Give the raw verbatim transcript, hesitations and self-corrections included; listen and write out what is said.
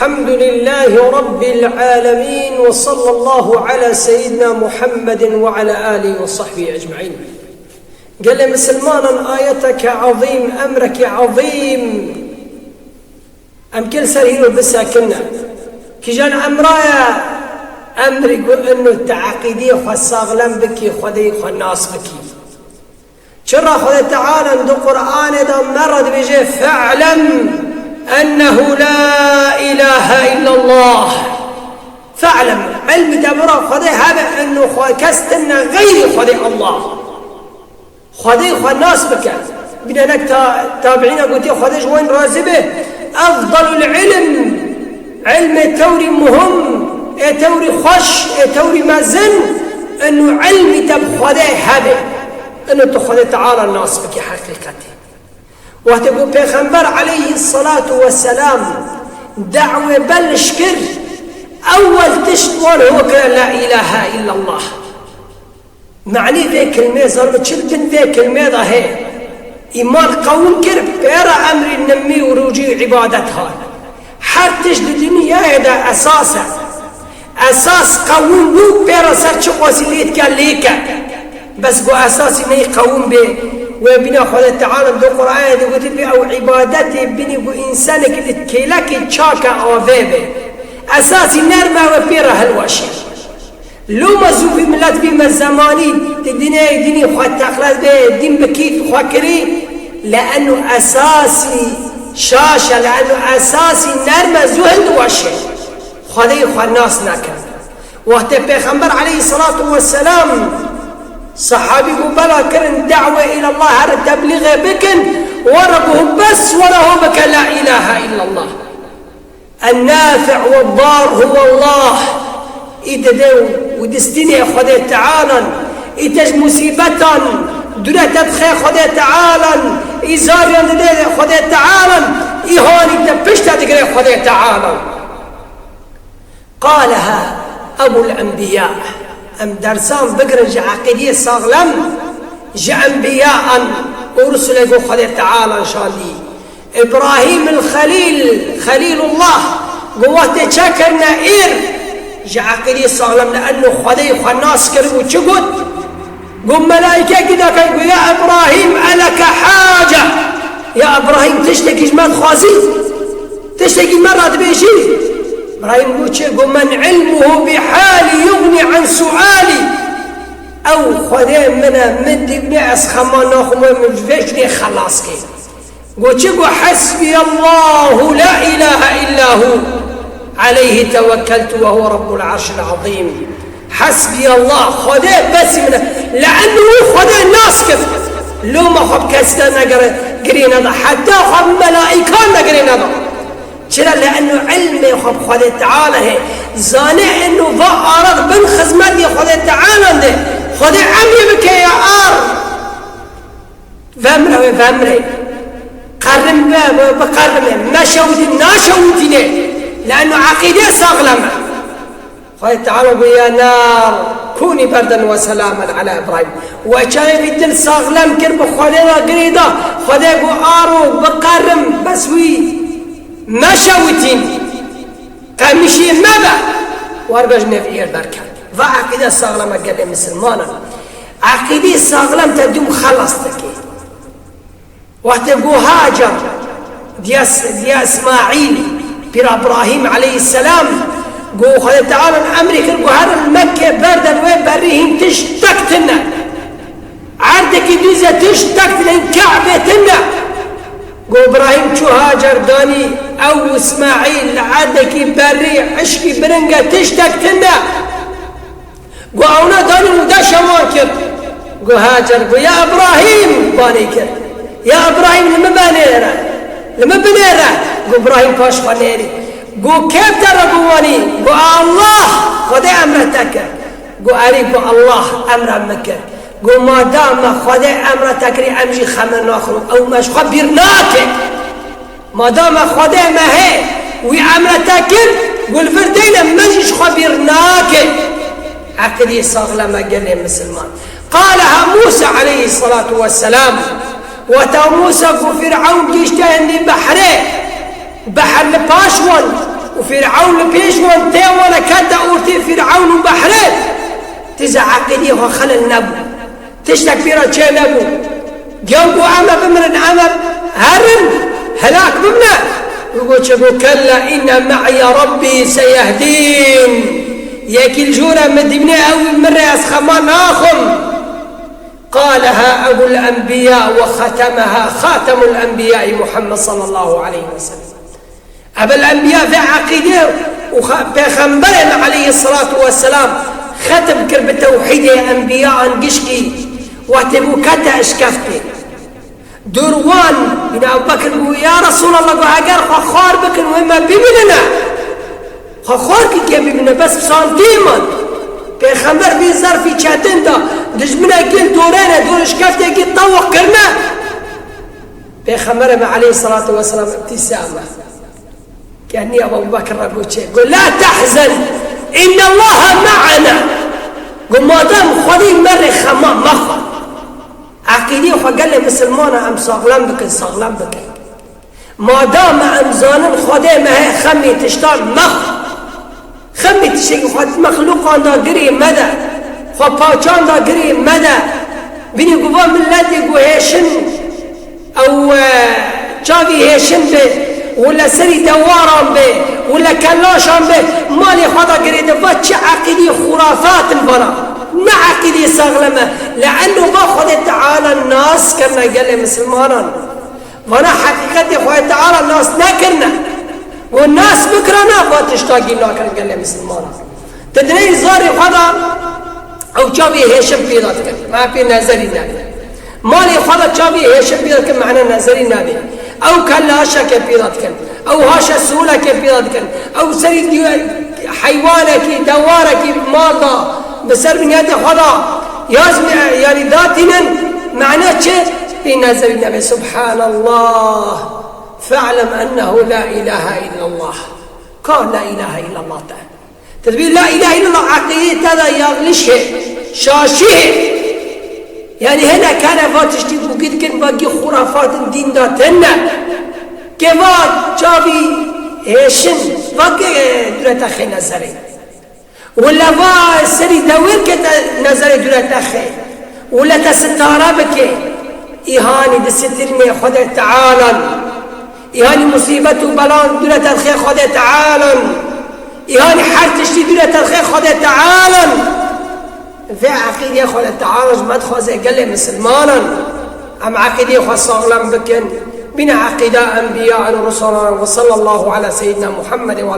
الحمد لله رب العالمين، وصلى الله على سيدنا محمد وعلى آله وصحبه أجمعين. Gelê misilmanan, ayeteke ezîm, emreke ezîm. Em kil ser hîro bisekine. Kîjan emra ye? Emrî ku inu te eqîdiyê xwe saxlem bikî, Xwedê xwe nas bikî. Çira Xwedê Teala di Qur'anê de me re dibêje, "Fe'lem ennehu la ilahe illallah." Fe'lem, ilmî te bira Xwedê hebe, inu xwe kes tine xeyrî Xwedê Allah. Xwedê xwe nas bike. Bîne nek ta-, tabiîna gotiye, Xwedê ji wan razî be, "Efdalul ilm, ilmê tewrî muhim, ê tewrî xweş, ê tewrî mezin, inu ilmî te bi Xwedê hebe, inu tu Xwedê Teala nas bike heqîqetê." Wextê ku Pêxember aleyhisselatu vesselam da'wê belş kir, ewwel tişt wan ho kire la ilahe illallah. Manî vê kilmê, zanim çi li bin vê kilmê de heye. Îman qewim kir, pê re emrî nimî û rûcî û îbadet hat. Her tişt di dinyayê de esas e. Esas qewim bû, pê re ser çi qasî lê dike lê ke. Bes ku esasî ney qewim bê, wê bîna Xwedê Teala di Qur'anê de gotî bê ew îbadetê binî ku însanek li kêlekê çak e avê bê. Esasî nerm e, wê pê re hilweşê. Loma zû vî milet vî me zemanî di dinê dinî xwe teqlet bê, din bikî xwe kirî, le'ennu esasî şaş e, le'ennu esasî nerm e, zû hildiweşê. Xwedê xwe nas nekin. Wextê Pêxember aleyhisselatu vesselam sehabî ku bela kirin da'we îlallah, herin teblîxê bikin, were ku bes were ho bike la ilahe illallah. النافع والضار هو الله. Î dide û distînê Xwedê Tealan, î te ji musîbetan dûre te dixe Xwedê Tealan, î zariyan dide Xwedê Tealan, î hanî te pişte digire Xwedê Tealan. قالها أبو الأنبياء. Em dersan bigirin ji eqîdiyê saxlem, ji enbiyan û rusulê ku Xwedê Tealan şandî. Îbrahîm el-Xelîl, Xelîlullah, ku wextê çekirine êr, ji eqîdî saxlem li enno Xwedê xwe nas kiribû, çi got? Got, melaîkekî dake, got, "Ya Îbrahîm, eleke hace? Ya Îbrahîm, tiştekî ji me dixwazî? Tiştekî me re dibêjî?" Îbrahîm got, "Çi?" Got, "Men ilmuhu bi halî yugnî an sualî." Ew Xwedê min e, min dibîne, ez xema naxim, wê min ji vê şûnê xelas kê. Got çi? Got, "Hasbiyallahu la ilahe illa hu. Aleyhi tevekkeltu ve huve rabbul arşil azîm." Hasbiyallah, Xwedê besî min e. Le'ennu Xwedê nas kir. Loma xwe bi kesî de negire, girê neda. Heta xwe bi melaîkan de girê neda. Çira? Le'ennu ilmê xwe bi Xwedê Teala heye. Zane ennu va ara di bin xizmetê Xwedê Teala de. Xwedê emrê bike ya ar. Vemre wê vemre. Qerim be, be, biqerime. Meşewitî, naşewitîne. Le'ennu eqîde saxlem e. Xwedê Teala got, "Ya nar, kûnî berden ve selamen ala Îbrahîm." We çayê vî dil saxlem kir, bi Xwedê ve girê da. Xwedê got, "Aro, biqerim, bes wî meşewitîn." Qemişiyê me be, werbe ji nêv êr derket. Va eqîde saxlem e gelê misilmanan. Eqîdî saxlem te dûm xelas dike. Wextê ku Hacer diya, diya Îsmaîl, pîra Îbrahîm aleyhisselam, ku Xwedê Teala emrê kir ku herin Mekke berden wê berî hîn tiştek tune. Erdekî dûze tiştek tune, Ke'be tune. Got, Îbrahîm çû Hacer danî, ew Îsmaîl li erdekî berî, hişkî biringe, tiştek tune. Got, ewna danî û deşa wan kir. Got, Hacer, got, ya Îbrahîm, banê kir. Ya Îbrahîm, li min binêre. Li min binêre. Got, Îbrahîm paş xwe nêrî. Got, kê bi te re got wanî? Got, Allah, Xwedê emre te kir. Got, erî, got, Allah emre min kir. Got, madama Xwedê emre te kirî, em jî xeme naxin û ew me ji xwe bîr nake. Madama Xwedê me heye, wî emre te kir, got, li vir deyne, me jî ji xwe bîr nake. Eqidî saxlem e gelê misilman. Qaleha Mûsa aleyhisselatu vesselam. Weta Mûsa ku Fîr'ewn gihişte hindî behrê, behr li paş wan. û Fîr'ewn li pêş wan tê, wan e kete ortê Fîr'ewn û behrê. Tîza eqîdiyê xwe xelel nebû. Tiştek pê re çê nebû. Giyan ku em e bimirin, em e herin, helak bimne. Û got çi? Got, "Kella inne me'iye Rabbî seyehdîn." Yekî li jor e min dibîne, ew min re ez xema naxwim. Qaleha Ebul Enbiya ve xatemeha Xatemul Enbiyayî Muhammed sallallahu aleyhi ve sellem. Ebul Enbiya vê eqîdê û xa-, Pêxemberê me aleyhissalatu vesselam xetim kir bi tewhîdê enbiyan gişkî, wextê bû kete eşkeftê. Dûr wan, bîne Ebu Bekir bû, "Ya Resulallah," got, "eger xwe xwar bikin, wê me bibînine." Xwe xwar kî kê bibîne, bes bi santî man. Pêxember vî zerfî çetin da, dijminekî dorêne, dor eşkeftekî tewq kirine. Pêxemberê me aleyhissalatu vesselam îbtîsame. Kenî Ebu Bekir re got çi? Got, "La tehzen, innallaha ma'ana." Got, "Madem Xwedê me rê xema mexwe." Eqîdê xwe gelê misilmana em saxlem bikin, saxlem bikin. Madam em zanin Xwedê me heye, xemê tiştan mexwe. Xemê tiştekî xwe mexlûqan da girê mede. Xwe paçan da girê mede. Bînî ku va miletê ku hêşin, ew, e, çavî hêşin be, wile serî dewaran be, wile kelaşan be, malê xwe da girê de, va çi eqîdî xurafat in vana. Ne eqîdî saxlem e. Le'enno va Xwedê Teala nas kirine gelê misilmanan. Vana heqîqetê Xwedê Teala nas nekirine. Û nas bikirana, va tiştakî nakirin gelê misilmanan. Di dinê zarê xwe de ew çavê hêşin pêda dikin. Me pê nezerî nebê. Malê xwe de çavê hêşin pêda dikin, mane nezerî nebê. Ew kelle haşeke pêda dikin. Ew haşe sûleke pêda dikin. Ew serî diyo heywanekî, dewarekî mal da, bi ser binyatê xwe da, yaz mi-, yanî datînin, mane çi? Pê nezerî nebê. Subhanallah. Fe'lem ennehu la ilahe illallah. Ka la ilahe illallah te. Te dibî la ilahe illallah eqîdê te de yanlış e, şaşî ye. Yanî hene kare va tiştî bûkî dikin, va gî xurafatin dîn de tune. Ke va çavî hêşin, va ke dûre te xê nezerê. Wile va serî dewêr ke te nezerê dûre te xê. Wile te sitare bike. Îhanî di sitirnê Xwedê Tealan. Îhanî musîbet û belan dûre te xê Xwedê Tealan. Îhanî her tiştî dûre te xê Xwedê Tealan. Vê eqîdê Xwedê Teala ji me dixwaze gelê misilmanan. Em eqîdê xwe saxlem bikin. Bîne eqîda enbiya û rusulan ve sallallahu ala seyyidina Muhammed ve